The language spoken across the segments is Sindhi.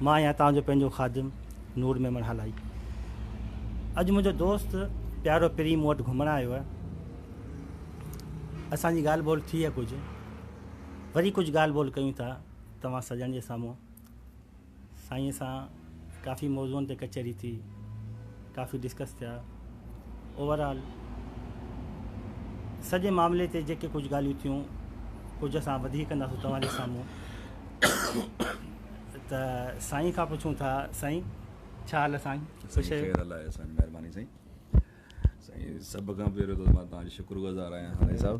مان آهيان توهان جو پنهنجو خادم نور ميمڻ هالائي. اڄ منهنجو دوست پيارو پرين مون وٽ گهمڻ آيو آهي. اسان جي ڳالهه ٻولهه ٿي آهي ڪجهه وري ڪجهه ڳالهه ٻولهه ڪيون ٿا توهان سڄڻ جي سامهون. سائينء سان ڪافي موضوعن تي ڪچهري ٿي، ڪافي ڊسڪس ٿيا. اوور آل سڄي معاملي تي جيڪي ڪجهه ڳالهيون ٿيون، ڪجهه اسان وڌيڪ ڪنداسون توهان جي سامهون. ته سائين کان پڇون ٿا، سائين ڇا حال آهي سائين؟ خوش آهيو؟ خير الله سائين مهرباني سائين. سائين سڀ کان پهريون ته مان توهان جو شڪر گذار آهيان هالائي صاحب،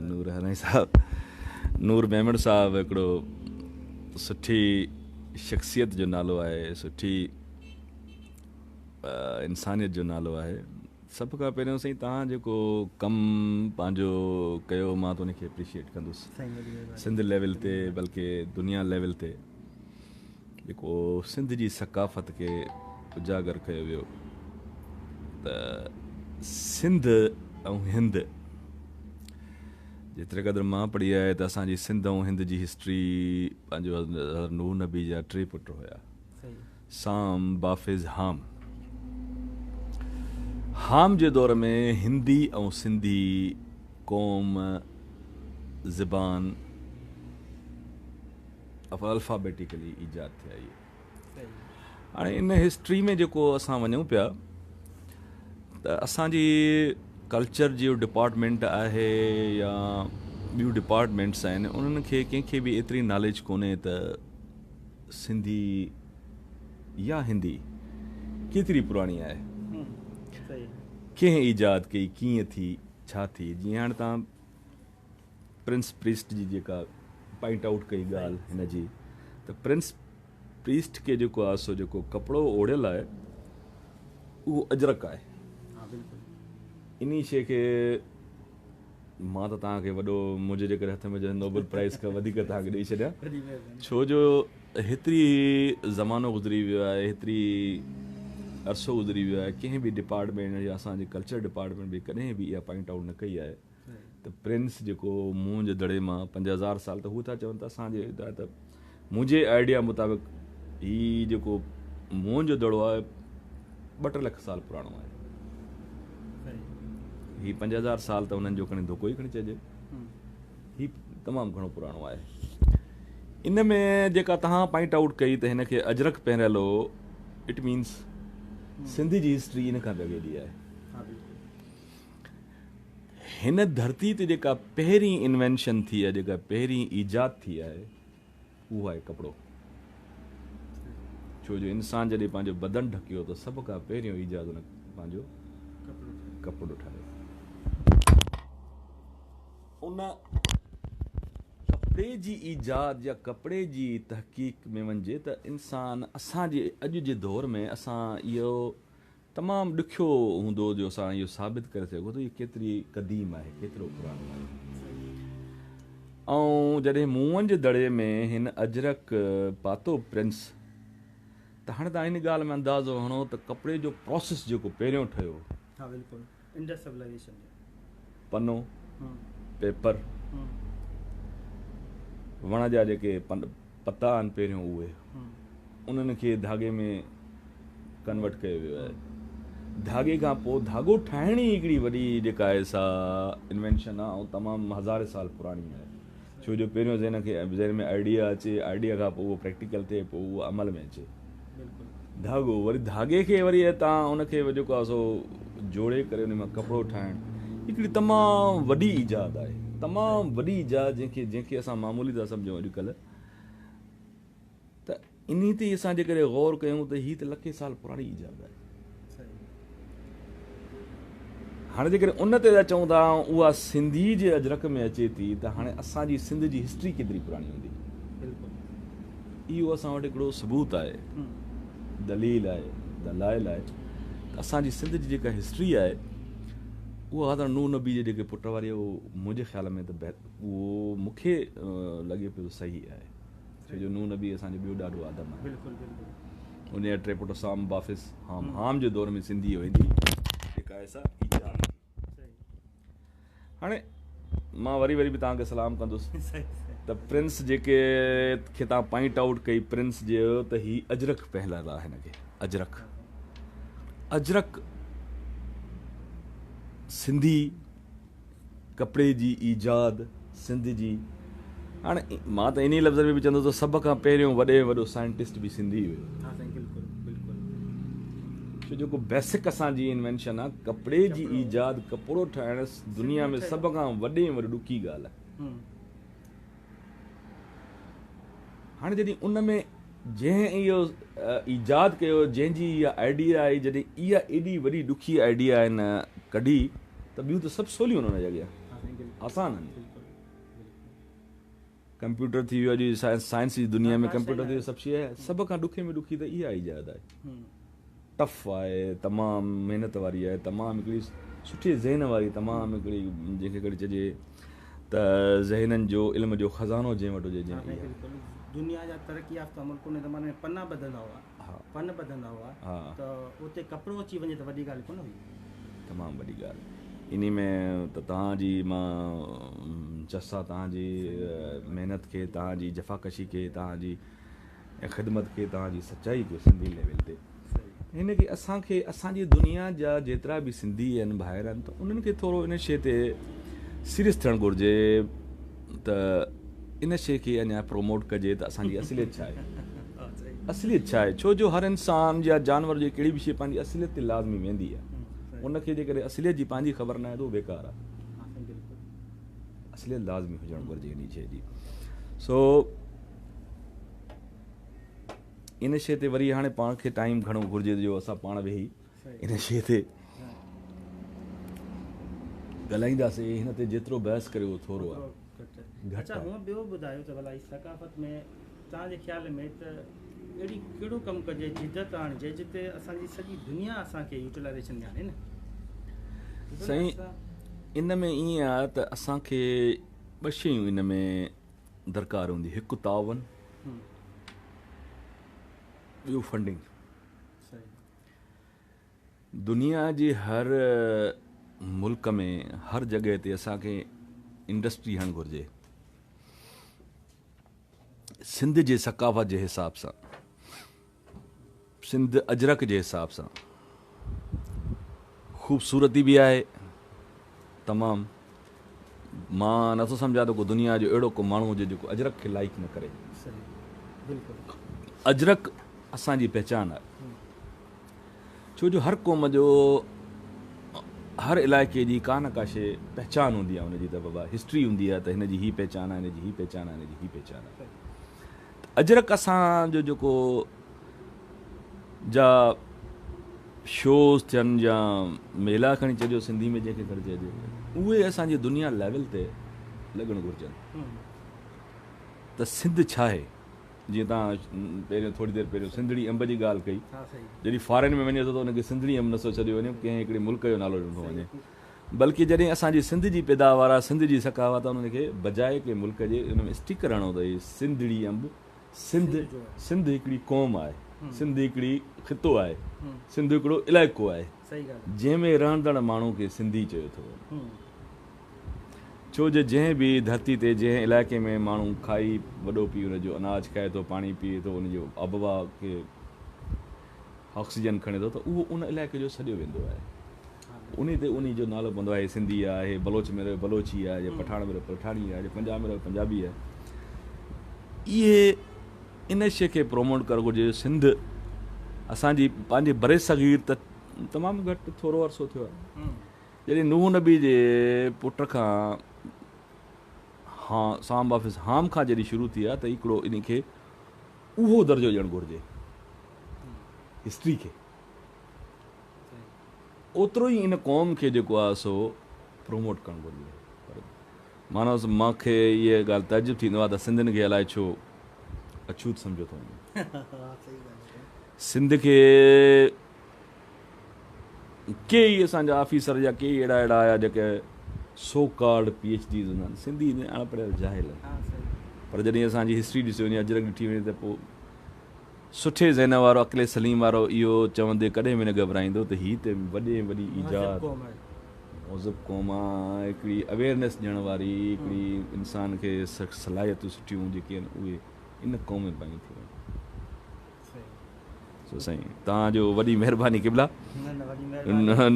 نور هالائي صاحب، نور ميمڻ صاحب هڪڙو سٺي شخصيت جو نالو آهي، سٺي انسانيت جو نالو آهي. سڀ کان پهريون سائين توهان جيڪو ڪم پنهنجو ڪيو مان ته ان کي اپريشيئيٽ ڪندس، سنڌ ليول تي بلڪه دنيا ليول تي جيڪو سنڌ جي ثقافت کي اجاگر ڪيو ويو ته سنڌ ۽ هند جيتري قدر مان پڙهي آهي ته اسان جي سنڌ ۽ هند جي هسٽري پنهنجو حضرت نوح نبي جا ٽي پٽ هيا، سام، بافز، هام. هام جي دور ۾ هندي ۽ سنڌي قوم زبان الفابيٽيڪلي ايجاد ٿيا اهي. هاڻي ان هسٽري ۾ جيڪو اسان وڃون پيا ته اسان جي ڪلچر جو ڊپارٽمينٽ آهي يا ٻيون ڊپارٽمينٽس آهن انهن کي ڪنهن کي به ايتري ناليج ڪونهي ته سنڌي يا هندي ڪيتري پراڻي آهي، ڪنهن ايجاد ڪئي، ڪيئن ٿي، ڇا ٿي. جيئن هاڻي توهان پرنس پريسٽ جي جيڪا پوائنٽ آئوٽ ڪئي ڳالهه هن جي ته پرنس پريسٽ کي جيڪو آهي سو جيڪو ڪپڙو اوڙهيل آهي اهو اجرڪ آهي. انهي شيء کي مان ته توهان کي وڏو منهنجي جيڪڏهن هٿ ۾ هجي نوبل پرائز کان وڌيڪ توهان کي ڏئي ڇڏيان ڇو جو هيتري زمانو گذري ويو آهي، هيتري عرصو گذري ويو آهي، ڪنهن به ڊپارٽمينٽ يا اسان جي ڪلچر ڊپارٽمينٽ به ڪڏهن به اها پوائنٽ آئوٽ نه ڪئي آهي ته پرنس جيڪو موهن جي دڙي مان 5000 سال ته هو ٿا چون ته اسان جي ته منهنجي آئيڊيا مطابق هي جيڪو موهن جو دڙو آهي 2 ٽي لک سال پراڻو آهي. هي 5000 سال ته انهن جو کڻي ڌوڪو ئي کڻي چئجي، هي تمام گهڻو پراڻو آهي. ان ۾ جيڪا توهان پوائنٽ آئوٽ ڪئي ته هن کي اجرڪ پهريل هو، it means Sindh جي هسٽري ان کان به اڳي جي آهي. هن ڌرتي تي جيڪا پهرين انوينشن ٿي آهي، جيڪا پهرين ايجاد ٿي آهي، اهو آهي ڪپڙو. ڇو جو انسان جڏهن پنهنجو بدن ڍڪيو ته سڀ کان پهريون ايجاد ان پنهنجو ڪپڙو ٺاهيو. ان ڪپڙي جي ايجاد يا ڪپڙي جي تحقيق ۾ وڃجي ته انسان اسان جي اڄ جي دور ۾ اسان اهو تمام ڏکيو هوندو جو اسان اهو ثابت ڪري سگهون ته اهو ڪيتري قديم آهي، ڪيترو پراڻو آهي. ۽ جڏهن موئن جي دڙي ۾ هن اجرڪ پاتو پرنس ته هاڻي توهان ان ڳالهه ۾ اندازو هڻو ته ڪپڙي جو پروسيس جيڪو پهريون ٺهيو. ها بلڪل انڊس سولائيزيشن جو. پنو، پيپر، وڻ جا جيڪي پتا آهن پهريون اهي انهن کي ڌاڳي ۾ ڪنورٽ ڪيو ويو آهي. ڌاڳي کان پوء ڌاڳو ٺاهڻ ئي هڪڙي وڏي جيڪا آهي سا انوينشن آهي ۽ تمام هزارين سال پراڻي آهي. ڇو جو پهريون ذهن کي ذهن ۾ آئيڊيا اچي، آئيڊيا کان پوء اهو پريڪٽيڪل ٿئي پوء اهو عمل ۾ اچي. ڌاڳو وري ڌاڳي کي وري تان ان کي جيڪو آهي سو جوڙي ڪري ان مان ڪپڙو ٺاهڻ هڪڙي تمام وڏي ايجاد آهي، تمام وڏي ايجاد جنهن کي اسان معمولي ٿا سمجهون اڄڪلهه. ته انهي تي اسان جيڪڏهن غور ڪيون ته هي ته لکين سال پراڻي ايجاد آهي. هاڻي جيڪڏهن ان تي ٿا چئون ٿا اها سنڌي جي اجرڪ ۾ اچي ٿي ته هاڻي اسان جي سنڌ جي هسٽري ڪيتري پراڻي هوندي. اهو اسان وٽ هڪڙو ثبوت آهي، دليل آهي، دلائل آهي ته اسان جي سنڌ جي جيڪا هسٽري آهي اها حضرت نوح نبي جي جيڪي پٽ واري اهو منهنجي خيال ۾ ته اهو مون کي لڳي پيو ته صحيح آهي. ڇو جو نوح نبي اسان جو ٻيو ڏاڏو آدم آهي. بلڪل بلڪل. ان جا ٽي پٽ سام، بافس، هام. هام جي دور ۾ سنڌي ويندي جيڪا آهي سا ايجاد ٿي. هاڻي مان وري وري به توهان کي سلام ڪندس. ته پرنس جيڪي کي تان پوائنٽ آئوٽ ڪئي پرنس جو ته هي اجرڪ پهريل آهي هن کي اجرڪ اجرڪ سنڌي ڪپڙي جي ايجاد سنڌ جي هاڻي مان ته انهي لفظن ۾ به چوندس ته سڀ کان پهريون وڏي ۾ وڏو سائنٽسٽ به سنڌي هيو. ها سائين بلڪل بلڪل. ڇو جيڪو بيسڪ اسان جي انوينشن آ ڪپڙي جي ايجاد ڪپڙو ٺاهڻ دنيا ۾ سڀ کان وڏي ۾ وڏي ڏکي ڳالهه آ. هاڻي جڏهن ان ۾ جنهن اهو ايجاد ڪيو جنهن جي اها آئيڊيا آئي جڏهن اها ايڏي وڏي ڏکي آئيڊيا هن ڪڍي ته ٻيون ته سڀ سوليون آهن ان جي اڳيان آسان آهن. ڪمپيوٽر ٿي ويو اڄ سائنس جي دنيا ۾ ڪمپيوٽر ٿي ويو سڀ شيء آهي سڀ کان ڏکي ۾ ڏکي ته اها ايجاد آهي ٽف آهي تمام محنت واري آهي تمام هڪڙي سٺي ذهن واري تمام هڪڙي جنهن کي کڻي چئجي ته ذهنن جو علم جو خزانو جنهن وٽ هجي جنهن دنيا جا ترقي يافته ملڪ ان زماني ۾ پنا ٻڌندا هئا پن ٻڌندا هئا ته اتي ڪپڙو اچي وڃي ته وڏي ڳالهه ڪونه هئي. تمام وڏي ڳالهه انهي ۾ ته توهان جي مان چس آ توهان جي محنت کي توهان جي جفاڪشي کي توهان جي خدمت کي توهان جي سچائي کي سنڌي ليول تي هن کي اسان کي اسان جي دنيا جا جيترا به سنڌي آهن ڀائر آهن ته انهن کي ٿورو ان شي تي سيريس ٿيڻ گهرجي ته ان شي کي اڃا پروموٽ ڪجي ته اسان جي اصليت ڇا آهي اصليت ڇا آهي ڇو جو هر انسان يا جانور جي ڪهڙي به شي پنهنجي اصليت تي لازمي ويندي آهي ان کي جيڪڏهن اصليت جي پنهنجي خبر نه آهي ته اهو بيڪار آهي اصليت لازمي هجڻ گهرجي ان شي جي سو ان شيء تي وري هاڻي پاڻ کي ٽائيم گهڻو گهرجي جو اسان پاڻ ويهي ان شيء تي ڳالهائينداسين هن تي جيترو بحث ڪريو اهو ٿورو آهي گهٽ اچا هونء ٻيو ٻڌايو ته ڀلا هي ثقافت ۾ توهان جي خيال ۾ ته اهڙي ڪهڙو ڪم ڪجي جدت آڻجي جتي اسان جي سڄي دنيا اسان کي يوٽيلائزيشن ۾ آڻي نه سائين ان ۾ ائين آهي ته اسان کي ٻه شيون ان ۾ درڪار هوندي هڪ تعاون ٻيو فنڊنگ. دنيا جي هر ملڪ ۾ هر جڳهه تي اسان کي انڊسٽري هڻ گهرجي سنڌ جي ثقافت جي حساب سان سنڌ اجرڪ جي حساب سان خوبصورتي به آهي تمام مان نٿو سمجهان ته ڪو دنيا جو اهڙو ڪو ماڻهو هجي جيڪو اجرڪ کي لائيڪ نه ڪري. اجرڪ اسان جي پهچان آهي ڇو جو هر قوم جو هر علائقي جي ڪا نه ڪا شي پهچان هوندي آهي ان جي ته بابا هسٽري هوندي آهي ته هن جي هي پهچان آهي هن جي هي پهچان آهي هن جي هي پهچان آهي اجرڪ اسان جو جيڪو جا شوز ٿين يا ميلا کڻي چئجو سنڌي ۾ جنهن کي کڻي چئجي اهي اسان جي دنيا ليول تي لڳڻ گهرجن ته سنڌ ڇا آهي جيئن تان پهريون ٿوري دير پهريون سنڌڙي انب جي ڳالهه ڪئي جڏهن فارين ۾ وڃي ٿو ته ان کي سنڌڙي انب نٿو سڏيو وڃي ڪنهن هڪڙي ملڪ جو نالو ڏنو وڃي بلڪه جڏهن اسان جي سنڌ جي پيداوار آهي سنڌ جي ثقافت آهي ان کي بجاء ڪنهن ملڪ جي ان ۾ اسٽيڪر هڻو ته هي سنڌڙي انب سنڌ سنڌ هڪڙي قوم آهي سنڌ هڪڙي خطو آهي سنڌ هڪڙو علائقو آهي جنهن ۾ رهندڙ ماڻهو کي سنڌي چيو ٿو وڃي ڇو جو جنهن به ڌرتي تي جنهن علائقي ۾ ماڻهو کائي وڏو پي ان جو اناج کائي ٿو پاڻي پيئي ٿو ان جي آبهوا کي آڪسيجن کڻي ٿو ته اهو ان علائقي جو سڏيو ويندو آهي. انهي تي انهي جو نالو پوندو آهي سنڌي آهي، هي بلوچ ۾ رهيو بلوچي آهي، جي پٺاڻ ۾ رهيو پٺاڻي آهي، جي پنجاب ۾ رهيو پنجابي آهي. اهي ان شيء کي پروموٽ ڪرڻ گهرجي جو سنڌ اسان جي پنهنجي برصغير ته تمام گهٽ ٿورو عرصو ٿيو آهي. جڏهن نوح نبي جي پٽ کان سام آفيس هام کان جڏهن شروع ٿي آهي ته هڪڙو انهي کي اهو درجو ڏيڻ گهرجي هسٽري کي اوترو ئي ان قوم کي جيڪو آهي سو پروموٽ ڪرڻ گهرجي پر مانوس مان کي اها ڳالهه تعجب ٿيندو آهي ته سنڌين کي الائي ڇو اڇوت سمجهيو ٿو وڃي سنڌ کي ڪي ئي اسان جا آفيسر يا ڪي ئي اهڙا اهڙا آيا جيڪي so called P H Ds هوندا آهن سنڌي اڻ پڙهيل جاهل آهن پر جڏهن اسان جي هسٽري ڏسي وڃي اجرڪ ڏٺي وڃي ته پوء سٺي ذهن وارو عقل سليم وارو اهو چوندي ڪڏهن به نه گهٻرائيندو ته هي ته وڏي ۾ وڏي ايجاد مهذب قوم آ، هڪڙي اويئرنيس ڏيڻ واري، هڪڙي انسان کي صلاحيتون سٺيون جيڪي آهن اهي ان قوم ۾ پايون ٿي وڃن. سو سائين توهان جو وڏي مهرباني قبلا.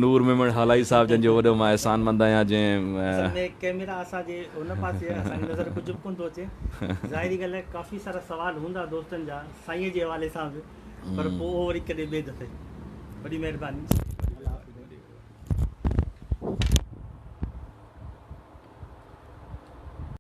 نور ميمڻ هالائي صاحب جن جو وڏو مان احسان مند آهيان جنهن اصل ۾ ڪيميرا اسان جي ان پاسي آهي اسان کي نظر ڪجهه به ڪونه ٿو اچي ظاهري ڳالهه آهي ڪافي سارا سوال هوندا دوستن جا سائين جي حوالي سان به پر پوء اهو وري ڪڏهن ٻئي دفعي وڏي مهرباني.